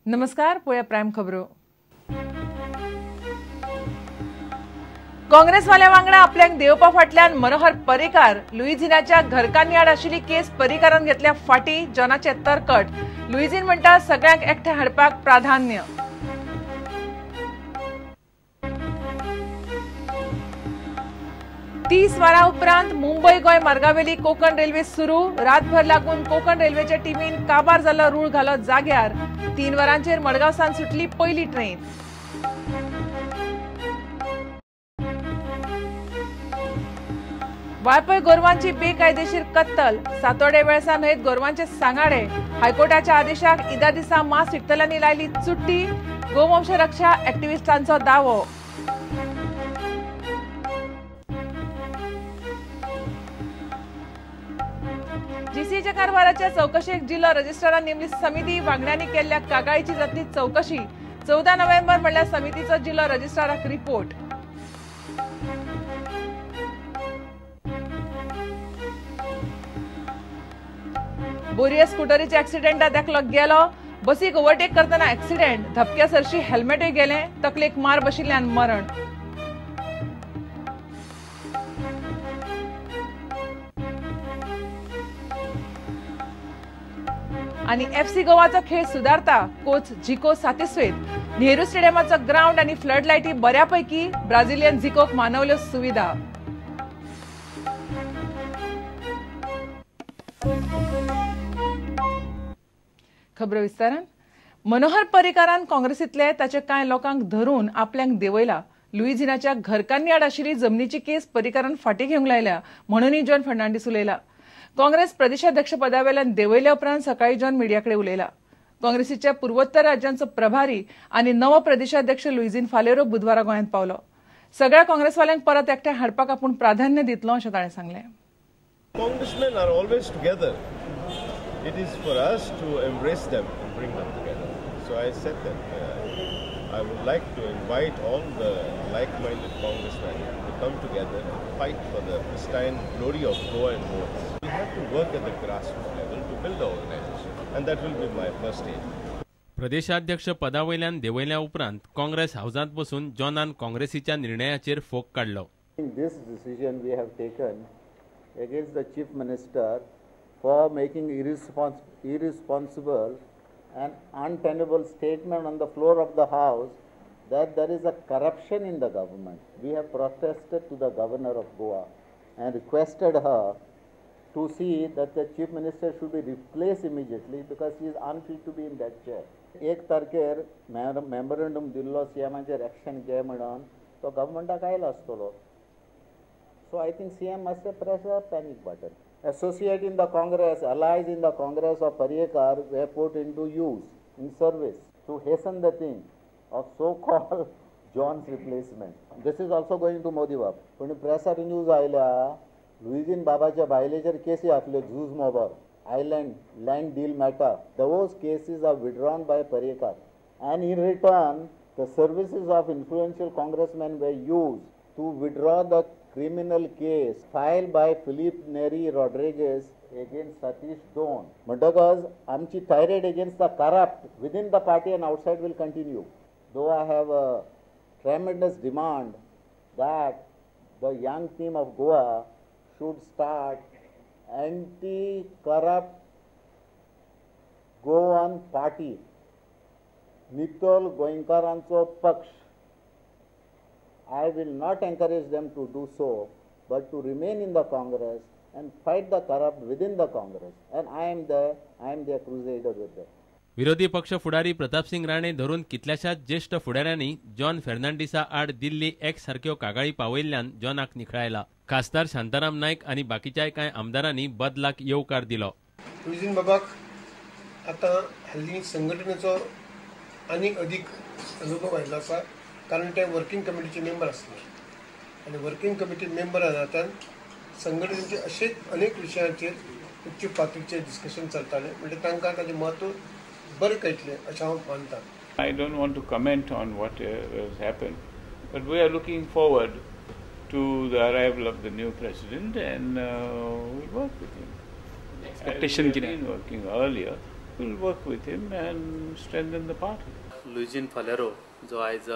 नमस्कार, पळोवया प्रायम खबरो. काँग्रेसवाल्या वांगडा आपल्याक देवपा फाटल्यान मनोहर पर्रीकार. लुईझिनाच्या घरकान्नी आड आशिल्ली केस पर्रीकारान घेतल्या फाटी. जॉनाचे तरकट. लुईझिन म्हणटा सगळ्यांक एकठांय हाडपाक प्राधान्य. तीस वरां उपरांत मुंबय गोंय मार्गावेली कोकण रेल्वे सुरू. रातभर लागून कोकण रेल्वेच्या टिमीन काबार जालो रूळ घालो जाग्यार. 3 वरांचेर मडगांव सावन सुटली पयली ट्रेन. वाळपय गोरवांची बेकायदेशीर कत्तल. सातोडे वेळसा न्हंयत गोरवांचे सांगाडे. हायकोर्टाच्या आदेशाक ईदा दिसा मास विकतल्यांनी लायली चुट्टी. गोवंश रक्षा ऍक्टिव्हिस्टांचो दावो. जीसीएच्या कारभाराच्या चौकशेक जिल्हो रजिस्ट्रारान नेमली समिती. वांगड्यांनी केल्ल्या कागाळीची जातली चौकशी. 14 नोव्हेंबर म्हणल्यार समितीचो जिल्हो रजिस्ट्राराक रिपोर्ट. बोरिया स्कुटरीच्या ऍक्सिडेंटात एकलो गेलो. बसीक ओव्हरटेक करतना ऍक्सिडेंट. धपक्या सरशी हेल्मेटूय गेलें. तकलेक मार बशिल्ल्यान मरण. आनी एफसी गोवाचो खेळ सुदारता. कोच झिको सातिस्वेत. नेहरू स्टेडियमाचो ग्राउंड आनी फ्लड लायटी बऱ्यापैकी. ब्राझिलियन झिकोक मानवल्यो सुविधा. खबर विस्तारान. मनोहर पर्रीकारान काँग्रेसींतले ताचे कांय लोकांक धरून आपल्याक देंवयला. लुईझिनाच्या घरकान्नी आड आशिल्ली जमनीची केस पर्रीकारान फाटीं घेवंक लायल्या म्हणूनय जॉन फर्नांडीस उलयला. काँग्रेस प्रदेशाध्यक्ष पदावेल्यान देंवयल्या उपरांत सकाळी जॉन मिडियाकडे उलयला. काँग्रेसीच्या पूर्वोत्तर राज्यांचो प्रभारी आनी नवो प्रदेशाध्यक्ष लुईझिन फालेरो बुधवारा गोंयांत पावलो. सगळ्या काँग्रेसवाल्यांक परत एकठांय हाडपाक आपूण प्राधान्य दितलो अशें ताणें सांगलें. Congressmen are always together. It is for us to embrace them and bring them together. So I said that I would like to invite all the like-minded congressmen to come together and fight for the pristine glory of Goa and Goans. We have to work at the grassroots level to build the organization, and that will be my first aim. प्रदेशाध्यक्ष पदावयल्यान देंवयल्या उपरांत काँग्रेस हावजांत बसून जॉनान काँग्रेसीच्या निर्णयाचेर फोग काडलो. This decision we have taken against the Chief Minister for making irresponsible and untenable statement on the floor of the House that there is a corruption in the government. We have protested to the Governor of Goa and requested her to see that the Chief Minister should be replaced immediately because he is unfit to be in that chair. एक तारखेर memorandum दिल्लो सीएमाचेर action घे म्हणून तो गव्हर्मेंटाक आयलो आसतलो. So I think CM must have pressed a panic button. Associate in the Congress, allies in the Congress of Parrikar were put into use, in service, to hasten the thing of so-called John's replacement. This is also going to Modi Bab. पण pressure news आयल्या लुईझिन बाबाच्या बायलेचेर केसी आसल्यो झूज मोबार island land deal matter. Those cases are withdrawn by Parrikar and in return the services of influential congressmen were used to withdraw the criminal case filed by Philip Neri Rodriguez against Satish Don. म्हणटकच आमची tirade against the corrupt within the party and outside will continue. Though I have a tremendous demand that the young team of Goa should start anti-corrupt Goan party. नितल गोंयकारांचो पक्ष. I will not encourage them to do so, but to remain in the Congress and fight the corrupt within the Congress. And I am their crusader with them. विरोधी पक्ष फुडारी प्रतापसिंग राणे धरून कितल्याशाच ज्येष्ठ फुडाऱ्यांनी John फर्नांडीसा आड दिल्ली एक्स सारक्यो कागाळी पावयल्ल्यान जॉनाक निखळायला. खासदार शांताराम नायक आनी बाकीच्याय कांय आमदारांनी बदलाक येवकार दिलो. लुईझिन बाबाक आतां हल्ली संघटनेचो आनीक अदीक अनुभव आयिल्लो आसा, कारण ते वर्किंग कमिटीचे मेंबर आसले आनी वर्किंग कमिटी मेंबर नात्यान संघटनेचे अशेच अनेक विशयांचेर उच्च पातळीचेर डिस्कशन चलतालें, म्हणजे तांकां ताजें म्हत्व बरें कळटलें अशें हांव मानता. I don't want to comment on what has happened, but we are looking forward to the arrival of the new president and we'll work with him. Expectation We have been working earlier. We'll work with him and strengthen the party. Luizinho Faleiro जो आयज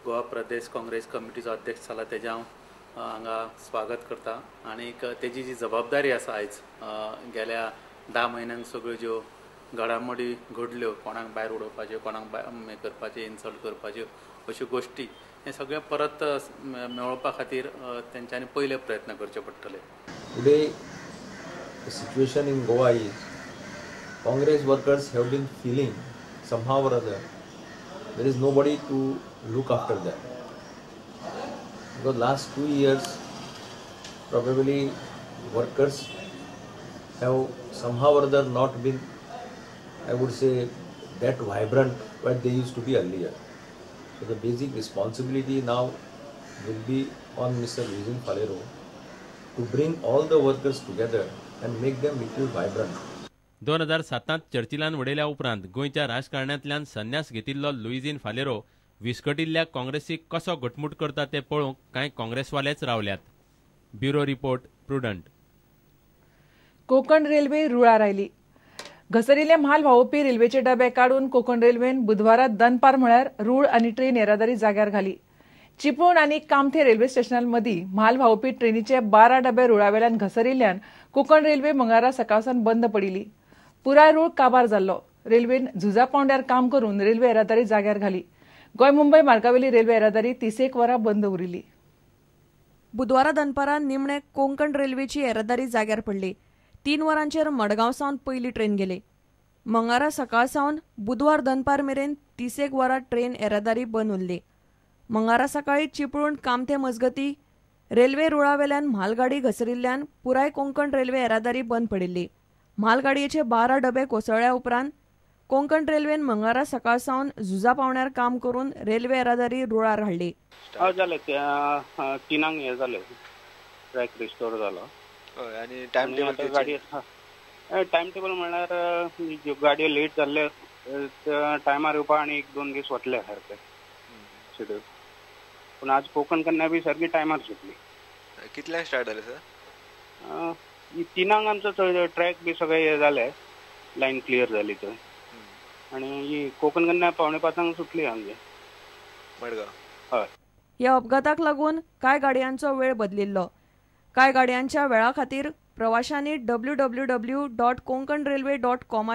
गोवा प्रदेश काँग्रेस कमिटीचो अध्यक्ष जाला तेजें हांव हांगा स्वागत करता आनीक तेजी जी जबाबदारी आसा आयज गेल्या 10 म्हयन्यांक सगळ्यो ज्यो घडामोडी घडल्यो, कोणाक भायर उडोवपाच्यो, कोणाक हें करपाचें, इन्सल्ट करपाच्यो, अश्यो गोश्टी हें सगळें परत मेळोवपा खातीर तेंच्यांनी पयले प्रयत्न करचे पडटले. Today the situation in Goa is Congress workers have been feeling somehow or other there is nobody to look after them. Because last 2 years probably workers have somehow or other not been, I would say, that vibrant what they used to be earlier. So the basic responsibility now will be on Mr. Luizinho Faleiro to bring all the workers together and make them little vibrant. 2007 चर्चिलान वडयल्या उपरांत गोंयच्या राजकारणांतल्यान संन्यास घेतिल्लो लुईझिन फालेरो विस्कटिल्ल्या काँग्रेसीक कसो घटमूट करता तें पळोवंक कांय काँग्रेसवालेच रावल्यात. Bureau report, Prudent. Konkan railway रुळार आयली. घसरिल्ले म्हाल व्हांवोवपी रेल्वेचे डबे काडून कोंकण रेल्वेन बुधवारा दनपार म्हळ्यार रूळ आनी ट्रेन येरादारी जाग्यार घाली. चिपळूण आनी कामथे रेल्वे स्टेशनां मदीं म्हाल व्हांवोवपी ट्रेनीचे 12 डबे रुळावेल्यान घसरिल्ल्यान कोंकण रेल्वे मंगळारा सकाळसावन बंद पडिल्ली. पुराय रूळ काबार जाल्लो. रेल्वेन झुजा पावंड्यार काम करून रेल्वे येरादारी जाग्यार घाली. गोंय मुंबय मार्गावेली रेल्वे येरादारी 31 वरां बंद उरिल्ली. बुधवारा दनपारां निमणे कोंकण रेल्वेची येरादारी जाग्यार पडली. 3 वरांचेर मडगांव सावन पयली ट्रेन गेली. मंगळारा सकाळ सावन बुधवार दनपार मेरेन 31 वरां ट्रेन येरादारी बंद उरली. मंगळारा सकाळी चिपळूण कामथे मजगती रेल्वे रुळावेल्यान म्हालगाडी घसरिल्ल्यान पुराय कोंकण रेल्वे येरादारी बंद पडिल्ली. म्हालगाडयेचे 12 डबे कोसळ्ळ्या उपरांत कोंकण रेल्वेन मंगळारा सकाळ सावन झुजा पावण्यार काम करून रेल्वे येरादारी रुळार हाडली. जालें, 3 हें जालें, ट्रॅक रिस्टोर जालो. आनी टायम टेबल गाडी टायम टेबल म्हणल्यार ज्यो गाडयो लेट जाल्ले टायमार येवपा आनी 1-2 दीस वतले सारके शेड्यूल. पूण आज कोंकण कन्या बी सारकी टायमार सुटली. कितल्यांक स्टार्ट जालें सर? 3 आमचो ट्रॅक बी सगळे हे जाले, लायन क्लियर जाली थंय. आनी कोंकण कन्या 4:45 सुटली आमची मडगांव. हय. ह्या अपघाताक लागून कांय गाडयांचो वेळ बदलिल्लो. कांय गाडयांच्या वेळा खातीर प्रवाशांनी www.konkanrailway.com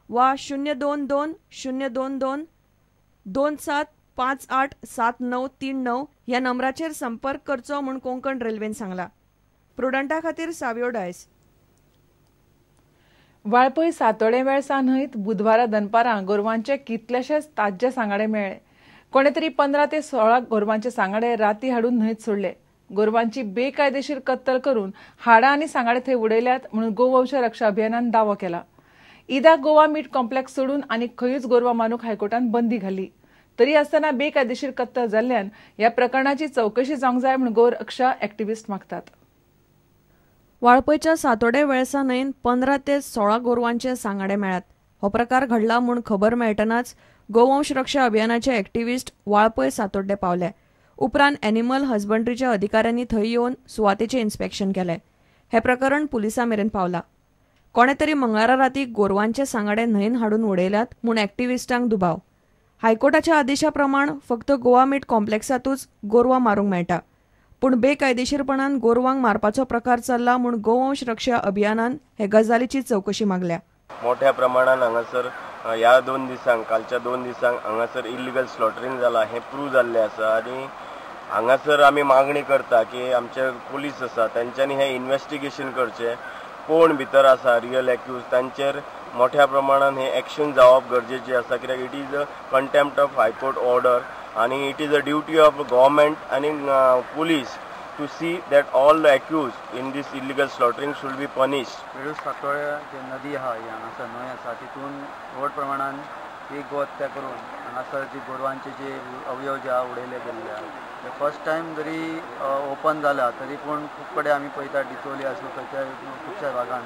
वा 022 022 2758 7939 ह्या नंबराचेर संपर्क करचो म्हूण कोंकण रेल्वेन सांगला. प्रुडंटा खातीर सावियो डायस. वाळपय सातोडें वेळसा न्हंयत बुधवारा दनपारां गोरवांचे कितलेशेच ताज्जे सांगाडे मेळ्ळे. कोणे तरी 15 ते 16 गोरवांचे सांगाडे राती हाडून न्हंयत सोडले. गोरवांची बेकायदेशीर कत्तल करून हाडां आनी सांगाडे थंय उडयल्यात म्हणून गोवंश रक्षा अभियानान दावो केला. ईदा गोवा मीट कॉम्प्लेक्स सोडून आनी खंयूच गोरवां मारूंक हायकोर्टान बंदी घाली. तरी आसतना बेकायदेशीर कत्तल जाल्ल्यान ह्या प्रकरणाची चवकशी जावंक जाय म्हूण गोरक्षा एक्टिव्हिस्ट मागतात. वाळपयच्या सातोडे वेळसा न्हंयेन 15 ते 16 गोरवांचे सांगाडे मेळ्ळ्यात. हो प्रकार घडला म्हूण खबर मेळटनाच गोवंश रक्षा अभियानाचे एक्टिव्हिस्ट वाळपय सातोड्डे पावले. उपरांत एनिमल हजबंड्रीच्या अधिकाऱ्यांनी थंय येवन सुवातेचें इन्स्पेक्शन केलें. हें प्रकरण पुलिसां मेरेन पावला. कोणे तरी मंगळारा राती गोरवांचे सांगाडे न्हंयेन हाडून उडयल्यात म्हूण एक्टिव्हिस्टांक दुबाव. हायकोर्टाच्या आदेशा प्रमाण फक्त गोवा मीट कॉम्प्लेक्सांतूच गोरवां मारूंक मेळटा, पूण बेकायदेशीरपणान गोरवांक मारपाचो प्रकार चल्ला म्हूण गोवंश रक्षा अभियानान हे गजालीची चवकशी मागल्या. मोठ्या प्रमाणान हांगासर ह्या 2 दिसांक, कालच्या 2 दिसांक हांगासर इलिगल स्लॉटरींग जाला हें प्रूव जाल्लें आसा. आनी हांगासर आमी मागणी करता की आमचे पुलीस आसा तेंच्यांनी हें इन्वेस्टिगेशन करचें, कोण भितर आसा रियल एक्यूज तांचेर मोठ्या प्रमाणान हें एक्शन जावप गरजेचें आसा. कित्याक it is a contempt of high court order आनी it is a duty of government आनी police to see that all the accused in this illegal slaughtering should be punished. Velus Fatorda जे नदी आहा, ही हांगासर न्हंय आसा, तितून व्हड प्रमाणान ही गोहत्या करून हांगासर जी गोरवांचे जे अवयव जे आहा उडयले गेल्ले आहा. फर्स्ट टायम जरी ओपन जाला तरी पूण खूब कडेन आमी पळयता डिचोली आसूं खंयच्या खुबश्या भागान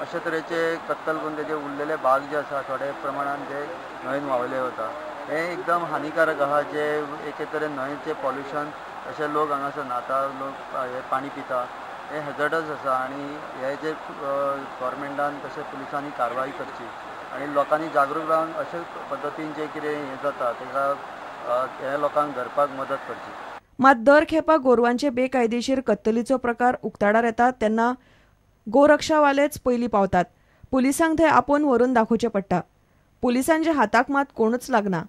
अशे तरेचे कत्तल करून तेजे उरलेले भाग जे आसा थोडे प्रमाणान ते न्हंयेन व्हांवले वता. हें एकदम हानिकारक आहा, जे एके तरेन न्हंयेचें पॉल्युशन अशे लोक हांगासर न्हाता, लोक हे पाणी पिता, हे हॅझर्डस आसा. आनी हे जे गव्हर्मेंटान तशें पुलिसांनी कारवाय करची. आनी लोकांनी जागरूक रावन अशे पद्दतीन जें कितें हें जाता ताका हे लोकांक धरपाक मदत करची. मात दर खेपा गोरवांचे बेकायदेशीर कत्तलीचो प्रकार उक्ताडार येता तेन्ना गोरक्षावालेच पयलीं पावतात. पुलिसांक थंय आपोवन व्हरून दाखोवचें पडटा. पुलिसांच्या हाताक मात कोणूच लागना.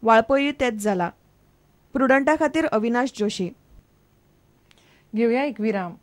वाळपय तेच जाला. प्रुडंटा खातीर अविनाश जोशी. घेवया एक विराम.